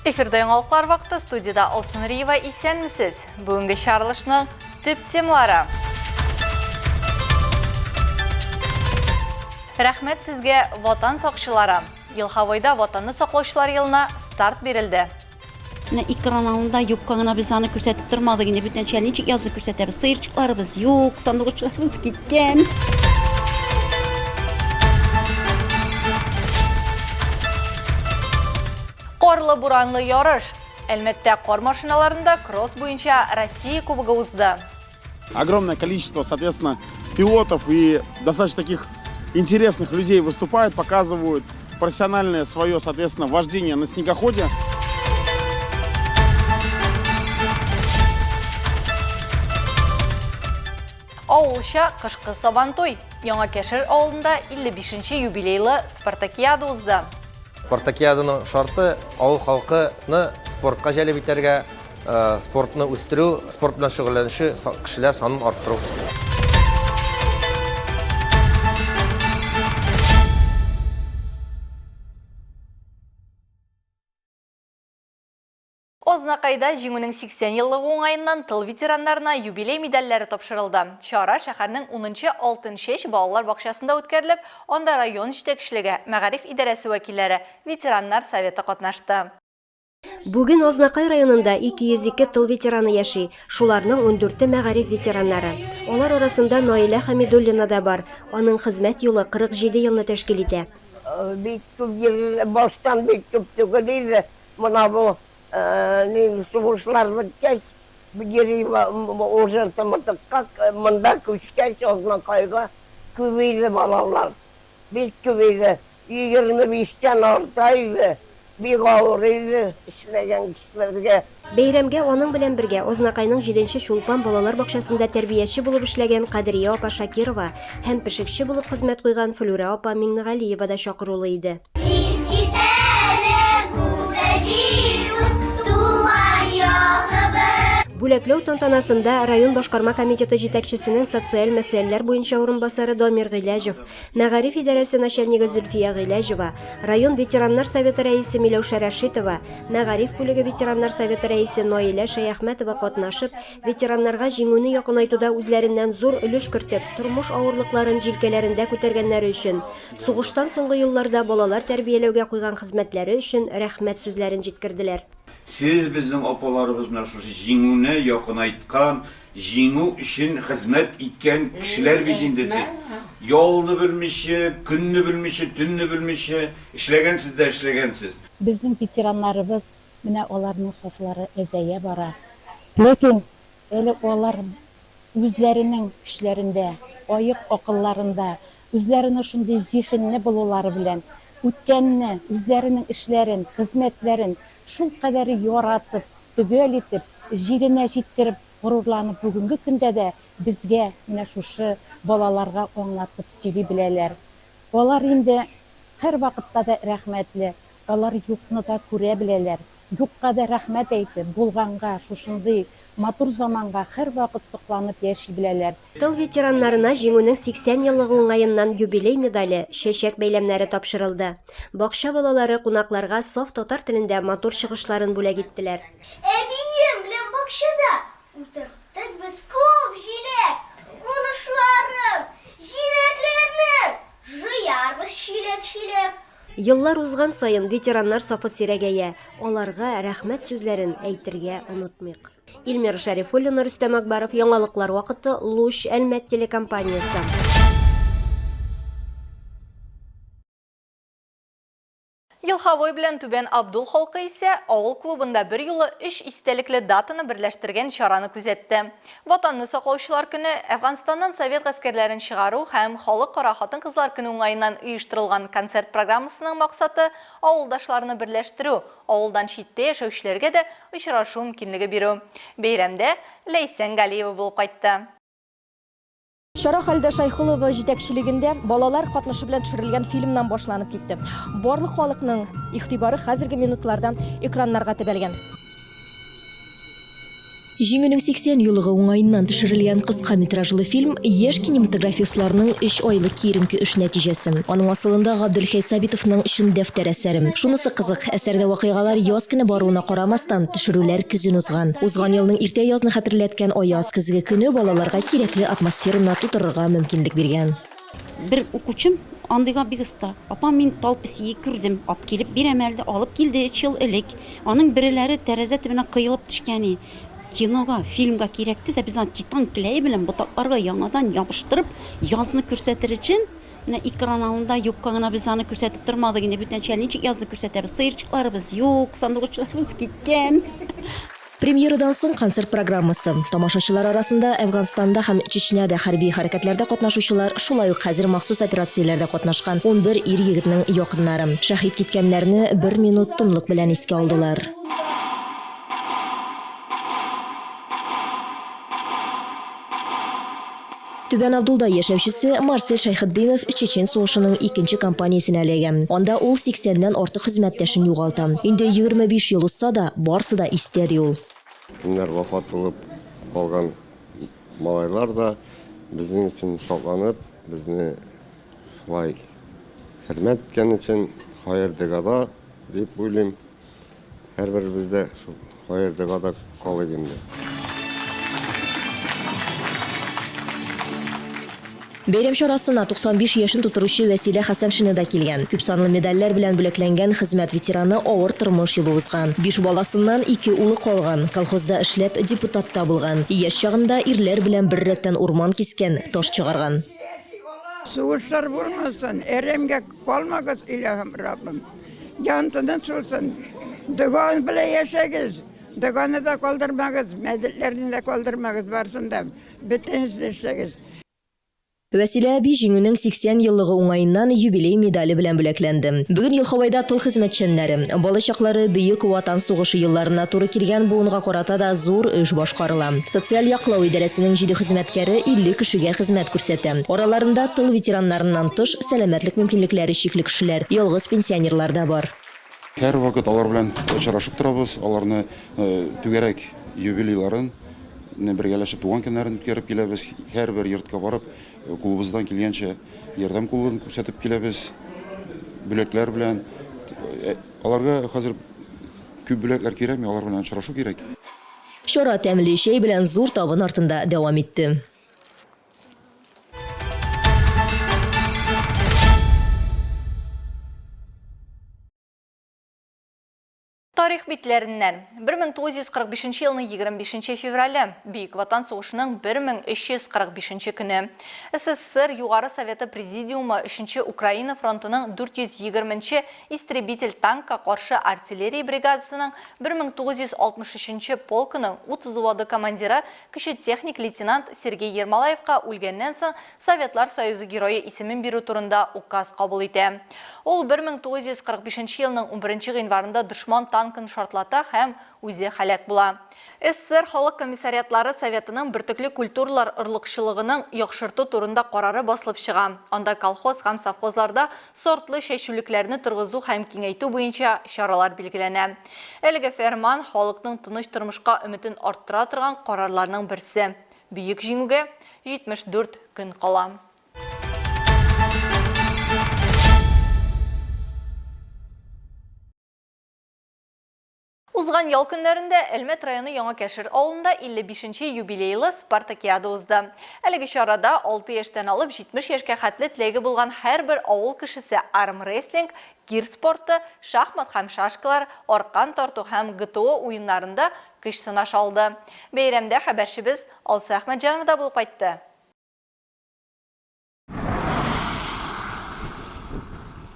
Эфирда яңалыклар вакыты студияда Алсу Нуриева исәнмесез. Бүгенге чыгарылышның төп темалары. Рәхмәт сезгә, Ватан сакчылары. Елховойда Ватанны саклаучылар елына старт бирелде. Менә экран алдында юкка гына без аны күрсәтеп тормадык инде. Бүтәнчә ничек язды күрсәтәбез. Сыерчыкларыбыз юк, сандугачларыбыз киткән. Карлы буранлы ярыш. Әлмәттә кар машиналарында кросс буенча Россия кубогы узды. Огромное количество, соответственно, пилотов и достаточно таких интересных людей выступают, показывают профессиональное свое, соответственно, вождение на снегоходе. Авылча кышкы Сабантуй. Яңа Кәшер авылында 55 нче юбилейлы спартакиада узды. Спартакиаданың шарты авыл халкыны спортка җәлеп итәргә, спортны үстерү, спорт белән шөгыльләнүче кешеләр санын арттыру. Азнакайда Җиңүнең 80 еллыгы уңаеннан тыл ветераннарына юбилей медальләре тапшырылды. Чара шәһәрнең унынчы Алтын чәч балалар бакчасында үткәрелеп, анда район җитәкчелеге, мәгариф идарәсе вәкилләре, ветераннар советы катнашты. Бүген Азнакай районында 202 тыл ветераны яши, шуларның ундүрте мәгариф ветераннары. Алар арасында Наилә Хәмидуллина да бар, аның хезмәт юлы 47 елны тәшкил итә. Бик күп ел, баштан бик күп түгел иде, Мына бу ни сугышлар беткәч, йөри уже Тымытыкка, монда күчкәч Азнакайга күбәйде балалар. Бик күбәйде. 25 тән арта иде. Бик авыр иде эшләгән кешеләргә. Бәйрәмгә аның белән бергә Азнакайның җиденче Чулпан балалар бакчасында тәрбияче булып эшләгән Кадрия апа Шакирова һәм пешекче булып хезмәт куйган Флүрә апа Миңнегалиева да чакырулы иде. Бүләкләү тантанасында район башкарма комитеты җитәкчесенең социаль мәсьәләләр буенча урынбасары Дамир Гыйләҗев, мәгариф идарәсе начальнигы Зөлфия Гыйләҗева, район ветераннар советы рәисе Миләүшә Рәшитова, мәгариф бүлеге ветераннар советы рәисе Наилә Шәяхмәтова катнашып, ветераннарга җиңүне якынайтуда үзләреннән зур өлеш кертеп, тормыш авырлыкларын җилкәләрендә күтәргәннәре өчен Сугыштан соңгы елларда балалар тәрбияләүгә куйган хезмәтләре өчен рәхмәт сүзләрен җиткерделәр. Сез, безнең апаларыбыз, менә шушы җиңүне якынайткан, җиңү өчен хезмәт иткән кешеләр бит инде сез. Ялны белмичә, көнне белмичә, төнне белмичә эшләгәнсез дә эшләгәнсез. Безнең ветераннарыбыз, менә аларның сафлары әзәя бара. Ләкин әле алар үзләренең көчләрендә, аек акылларында, Үзләренең шундый зиһенле булулары белән, үткәнне, үзләренең эшләрен, хезмәтләрен шулкадәр яратып, төгәл итеп, җиренә җиткереп, горурланып бүгенге көндә дә безгә, менә шушы балаларга аңлатып сөйли беләләр. Алар инде һәрвакытта да рәхмәтле, алар юкны да күрә беләләр. Юкка да рәхмәт әйтеп, булганга, шушындый матур заманга һәрвакыт сокланып яши беләләр. Тыл ветераннарына Җиңүнең 80 еллыгы уңаеннан юбилей медале, чәчәк бәйләмнәре тапшырылды. Бакча балалары кунакларга саф татар телендә матур чыгышларын бүләк иттеләр. Әбием белән бакчада утырттык без күп җиләк, Уңышларын, җиләкләрнең җыярбыз чиләк-чиләк. Еллар узган саен ветераннар сафы сирәгәя, аларга рәхмәт сүзләрен әйтергә онытмыйк. Илмира Шәрифуллина, Рөстәм Акбаров, Яңалыклар вакыты, Луч, Әлмәт телекомпаниясе. Елховой белән Түбән Абдул халкы исә авыл клубында берьюлы өч истәлекле датаны берләштергән чараны күзәтте. Ватанны саклаучылар көне, Әфганстаннан совет гаскәрләрен чыгару һәм Халыкара хатын-кызлар көне уңаеннан оештырылган концерт программасының максаты, авылдашларны берләштерү, авылдан читтә яшәүчеләргә дә очрашу мөмкинлеге бирү. Бәйрәмдә Ләйсән Галиева булып кайтты. Чара Халидә Шәйхулова җитәкчелегендә балалар катнашы белән төшерелгән фильмнан башланып китте. Барлык халыкның игътибары хәзерге минутларда экраннарга төбәлгән. Җиңүнең 80 еллыгы уңаеннан төшерелгән кыска метражлы фильм яшь кинематографистларның өч айлык киеренке эш нәтиҗәсе. Аның асылында Габделхәй Сабитовның чын дәфтәр әсәре. Шунысы кызык, әсәрдә вакыйгалар яз көне баруына карамастан, төшерүләр көзен узган. Узган елның иртә язны хәтерләткән аяз көзге көне балаларга кирәкле атмосфераны тутырырга мөмкинлек биргән. Бер укучым андыйга бик оста. Апа, мин тал песие күрдем, ап килеп бирәм әле, ди. Алып килде өч ел элек. Аның береләре тәрәзә төбенә коелып төшкән и. Кинога, фильмга кирәкте дә, без аны титан клее белән ботакларга яңадан ябыштырып, язны күрсәтер өчен, менә экран алдында юкка гына без аны күрсәтеп тормадык инде, бүтәнчә әле ничек язны күрсәтәбез? Сыерчыкларыбыз юк, сандугачларыбыз киткән. Премьерадан соң концерт программасы. Тамашачылар арасында Әфганстанда һәм Чечняда хәрби хәрәкәтләрдә катнашучылар, шулай ук хәзер махсус операцияләрдә катнашкан 11 ир-егетнең якыннары. Шәһит киткәннәрне бер минут тынлык белән искә алдылар. Түбән Абдулда яшәүчесе Марсель Шәйхетдинов Чечен сугышының икенче кампаниясенә эләгә. Анда ул 80 нән артык хезмәттәшен югалта. Инде 25 ел узса да, барсы да истә, ди ул. Кемнәр вафат булып калган малайлар да безнең өчен шатланып, безне шулай хөрмәт иткән өчен хәер-догада дип уйлыйм. Һәрберебез дә шул хәер-догада калыйк инде. Бәйрәм чарасына 95 яшен тутыручы Вәсилә Хәсәншина да килгән. Күпсанлы медальләр белән бүләкләнгән хезмәт ветераны авыр тормыш юлы узган. Биш баласыннан ике улы калган. Колхозда эшләп, депутат та булган. Яшь чагында ирләр белән беррәттән урман кискән, таш чыгарган. Сугышлар булмасын, әрәмгә калмагыз, илаһым, Раббым. Җан тыныч булсын. Дога белән яшәгез. Доганы да калдырмагыз, мәзетләрне дә калдырмагыз, барысын да бөтенесен эшләгез. Вәсилә әби Җиңүнең 80 еллыгы уңаеннан юбилей медале белән бүләкләнде. Бүген Елховайда тыл хезмәтчәннәре, балачаклары Бөек Ватан сугышы елларына туры килгән буынга карата да зур эш башкарыла. Социаль яклау идарәсенең җиде хезмәткәре 50 кешегә хезмәт күрсәтә. Араларында тыл ветераннарыннан тыш, сәламәтлек мөмкинлекләре чикле кешеләр, ялгыз пенсионерлар да бар. Һәрвакыт алар белән очрашып торабыз, аларны түгәрәк юбилейларын, бергәләшеп туган көннәрен үткәреп киләбез. Һәрбер йортка барып, кулыбыздан килгәнчә ярдәм кулын күрсәтеп киләбез, бүләкләр белән. Аларга хәзер күп бүләкләр кирәкми, алар белән очрашу кирәк. Чара тәмле чәй белән зур табын артында дәвам итте. Тарих битләреннән. 1945 елның 25 феврале, Бөек Ватан сугышының 1345 көне. СССР Югары Советы Президиумы 3 Украина фронтының 420 нче истребитель танкка каршы артиллерия бригадасының 1963 полкының ут взводы командиры Кече техник лейтенант Сергей Ермолаевка үлгәннән соң Советлар Союзы Герое исемен бирү турында указ кабул итә. Ул 1945 елның унберенче гыйнварында дошман танкын шартлата һәм үзе һәлак була. СССР Халык Комиссариатлары Советының бөртекле культуралар орлыкчылыгының яхшырту турында карары басылып чыга, анда колхоз һәм совхозларда сортлы чәчүлекләрне торгызу һәм киңәйтү буенча чаралар билгеләнә. Әлеге фәрман, халыкның тыныч тормышка өметен арттыра торган карарларның берсе. Бөек Җиңүгә 74 көн кала. Узган ял көннәрендә Әлмәт районы Яңа Кәшер авылында 55 нче юбилейлы спартакиада узды. Әлеге чарада 6 яшьтән алып 70 яшькә хәтле теләге булган һәрбер авыл кешесе армрестлинг, Гир спорты, шахмат һәм шашкалар, аркан тарту һәм ГТО уеннарында көч сынаша алды. Бәйрәмдә хәбәрчебез Алсу Әхмәтҗанова да булып кайтты.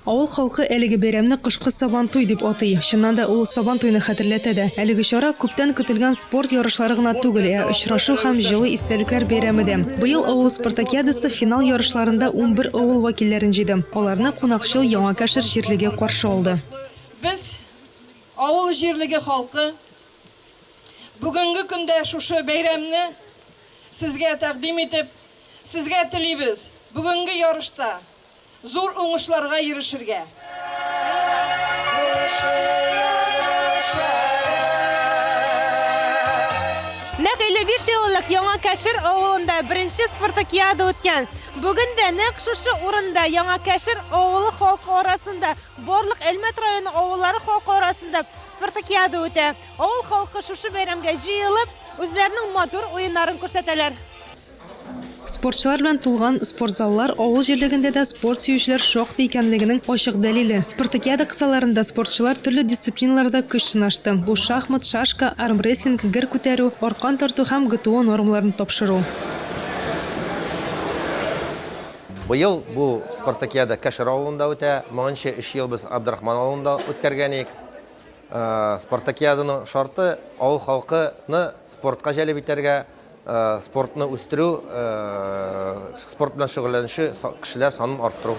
Авыл халкы әлеге бәйрәмне кышкы Сабантуй дип атый. Чыннан да, ул Сабантуйны хәтерләтә дә. Әлеге чара күптән көтелгән спорт ярышлары гына түгел, ә очрашу һәм җылы истәлекләр бәйрәме дә. Быел авыл спартакиадасы финал ярышларында 11 авыл вәкилләрен җыйды. Аларны кунакчыл Яңа Кәшер җирлеге каршы алды. Без, авыл җирлеге халкы, бүгенге көндә шушы бәйрәмне сезгә тәкъдим итеп, сезгә телибез, бүгенге ярышта Зур уңышларга ирешергә. Нәкъ Нәкъ Яңа Кәшер авылында беренче спартакиада үткән. Бүген дә нәкъ шушы урында Яңа Кәшер авылы халкы арасында, барлык Әлмәт районы авыллары халкы арасында спартакиада үтә. Авыл халкы шушы бәйрәмгә җыелып, үзләренең матур уеннарын күрсәтәләр. Спортчылар белән тулган спортзаллар авыл җирлегендә дә спорт сөючеләр шактый икәнлегенең ачык дәлиле. Спартакиада кысаларында спортчылар төрле дисциплиналарда көч сынашты. Бу шахмат, шашка, армрестлинг, гер күтәрү, аркан тарту һәм ГТО нормаларын тапшыру. Быел бу спартакиада Кәшер авылында үтә. Моңынчы өч ел без Абдрахман авылында үткәргән идек. Спартакиаданың шарты, авыл халкыны спортка җәлеп итәргә, спортны үстерү, спорт белән шөгыльләнүче кешеләр санын арттыру.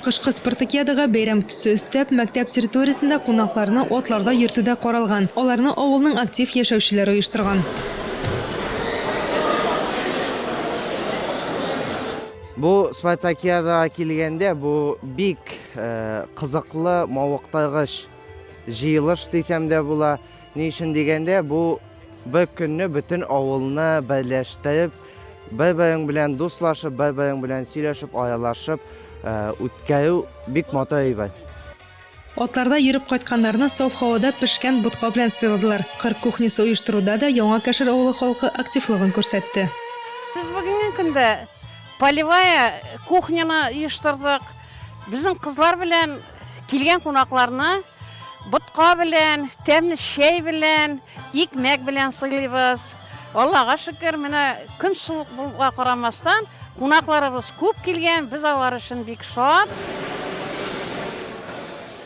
Кышкы спартакиадага бәйрәм төсе өстәп, мәктәп территориясендә кунакларны атларда йөртү дә каралган. Аларны авылның актив яшәүчеләре оештырган. Бу спартакиадага килгәндә, бу бик кызыклы, мавыктыргыч җыелыш дисәм дә була. Ни өчен дигәндә, бу бер көнне бөтен авылны берләштереп, бер-берең белән дуслашып, бер-берең белән сөйләшеп, аралашып үткәрү бик матур әйбер. Атларда йөреп кайтканнарны саф һавада пешкән ботка белән сыйладылар. Кыр кухнясы оештыруда да Яңа Кәшер авылы халкы активлыгын күрсәтте. Без бүгенге көндә полевая кухняны оештырдык. Безнең кызлар белән килгән кунакларны ботка белән, тәмле чәй белән, икмәк белән сыйлыйбыз. Аллага шөкер, менә көн суык булуга карамастан, кунакларыбыз күп килгән, без алар өчен бик шат.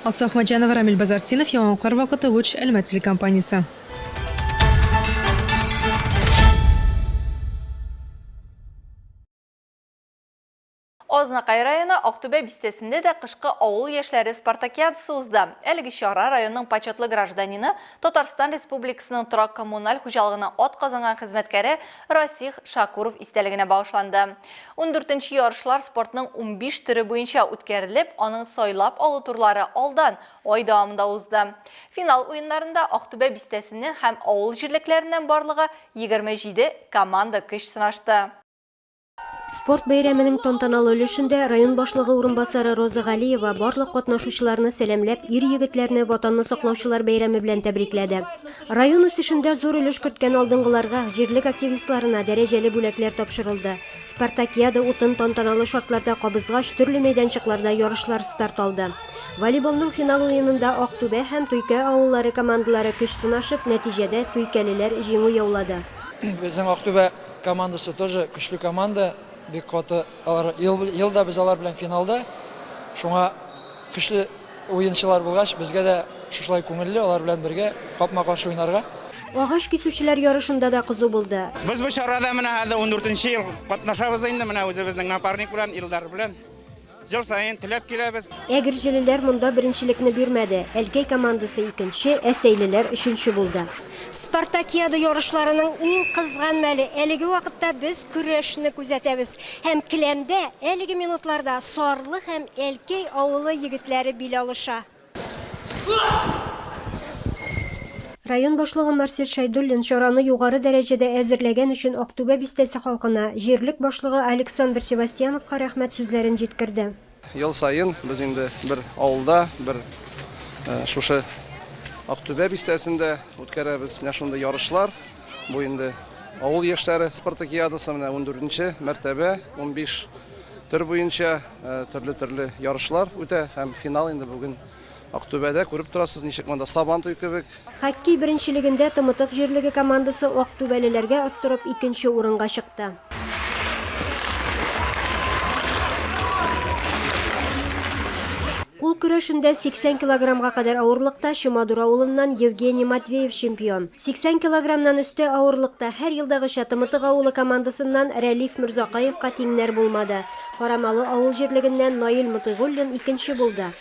Алсу Әхмәтҗанова, Рамил Базартдинов, Яңалыклар вакыты, Луч, Әлмәт телекомпаниясе. Азнакай районы Актүбә бистәсендә дә кышкы авыл яшьләре спартакиадасы узды. Әлеге чара районның почетлы гражданины, Татарстан Республикасының торак-коммуналь хуҗалыгының атказанган хезмәткәре Расих Шакуров истәлегенә багышланды. Ундүртенче ярышлар спортның 15 төре буенча үткәрелеп, аның сайлап алу турлары алдан, ай дәвамында узды. Финал уеннарында Актүбә бистәсеннән һәм авыл җирлекләреннән барлыгы 27 команда көч сынашты. Спорт бәйрәменең тантаналы өлешендә район башлыгы урынбасары Роза Галиева барлык катнашучыларны сәламләп, ир-егетләрне Ватанны саклаучылар бәйрәме белән тәбрикләде. Район үсешендә зур өлеш керткән алдынгыларга, җирлек активистларына дәрәҗәле бүләкләр тапшырылды. Спартакиада утын тантаналы шартларда кабызгач, төрле мәйданчыкларда ярышлар старт алды. Волейболның финал уенында Актүбә һәм Туйкә авыллары командалары көч сынашып, нәтиҗәдә туйкәлеләр җиңү яулады. Безнең Актүбә Командасы тоже көчле команда, бик каты. Алар ел, ел да без алар белән финалда. Шуңа көчле уенчылар булгач, безгә дә шушылай күңелле алар белән бергә капма-каршы уйнарга. Агач кисүчеләр ярышында да кызу булды. Без бу чарада менә хәзер ундүртенче ел катнашабыз инде, менә үзебезнең напарник белән, Илдар белән. Ел саен теләп киләбез. Әгерҗелеләр монда беренчелекне бирмәде, Әлкәй командасы икенче, Әсәйлеләр өченче булды. Спартакиада ярышларының иң кызган мәле, әлеге вакытта без көрәшне күзәтәбез. Һәм келәмдә әлеге минутларда Сарлы һәм Әлкәй авылы егетләре бил алыша. Район башлыгы Марсель Шәйдуллин чараны югары дәрәҗәдә әзерләгән өчен Актүбә бистәсе халкына, җирлек башлыгы Александр Севастьяновка рәхмәт сүзләрен җиткерде. Ел саен без инде бер авылда, бер шушы Актүбә бистәсендә үткәрәбез менә шундый ярышлар. Бу инде авыл яшьләре спартакиадасы, менә ундүртенче мәртәбә, 15 төр буенча төрле-төрле ярышлар үтә һәм финал инде бүген Актүбәдә күреп торасыз, ничек монда Сабантуй кебек. Хоккей беренчелегендә Тымытык җирлеге командасы актүбәлеләргә оттырып икенче урынга чыкты. Кул көрәшендә 80 килограммга кадәр авырлыкта Чемодур авылыннан Евгений Матвеев чемпион. 80 килограммнан өсте авырлыкта һәр елдагыча Тымытык авылы командасыннан Рәлиф Мөрзакаевка тиңнәр булмады. Карамалы авыл җирлегеннән Наил Мотыйгуллин икенче булды.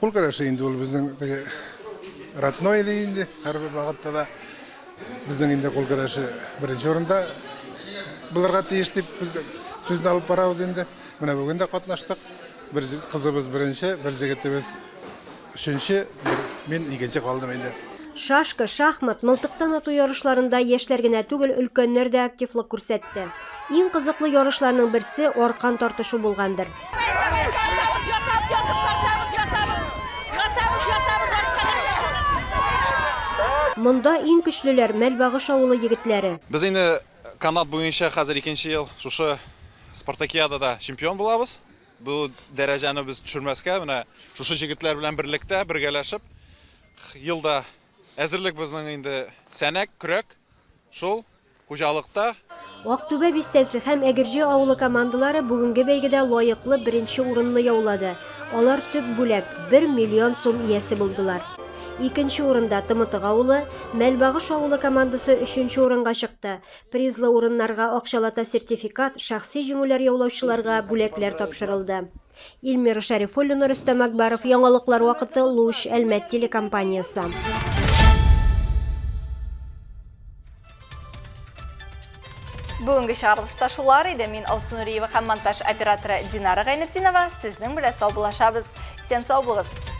Кул көрәше инде ул безнең теге родной иде инде, һәрбер вакытта да безнең инде кул көрәше беренче урында булырга тиеш дип без сүзне алып барабыз инде. Менә бүген дә катнаштык. Бер кызыбыз беренче, бер җегетебез. Өченче, бер мин икенче калдым инде. Шашка, шахмат, мылтыктан ату ярышларында яшьләр генә түгел, өлкәннәр дә активлык күрсәтте. Иң кызыклы ярышларның берсе аркан тартышу булгандыр. Монда иң көчлеләр, Мәлбагыш авылы егетләре. Без инде канат буенча хәзер икенче ел шушы спартакиадада чемпион булабыз. Бу дәрәҗәне без төшермәскә, менә шушы җегетләр белән берлектә, бергәләшеп, елда әзерлек безнең инде сәнәк, көрәк, шул хуҗалыкта. Актүбә бистәсе һәм Әгерҗе авылы командалары бүгенге бәйгедә лаеклы беренче урынны яулады. Алар төп бүләк, бер миллион сум иясе булдылар. Икенче урында, Тымытык авылы, Мәлбагыш авылы командасы өченче урынга чыкты. Призлы урыннарга акчалата сертификат, шәхси җиңүләр яулаучыларга бүләкләр тапшырылды. Эльмира Шәрифуллина, Рөстәм Акбаров, Яңалыклар вакыты, Луч, Әлмәт телекомпаниясе. Бүгенге чыгарылышта шулар иде. Мин Алсу Нуриева һәм монтаж операторы Динара Гайнетдинова сезнең белән саубуллашабыз. Исән сау булыгыз.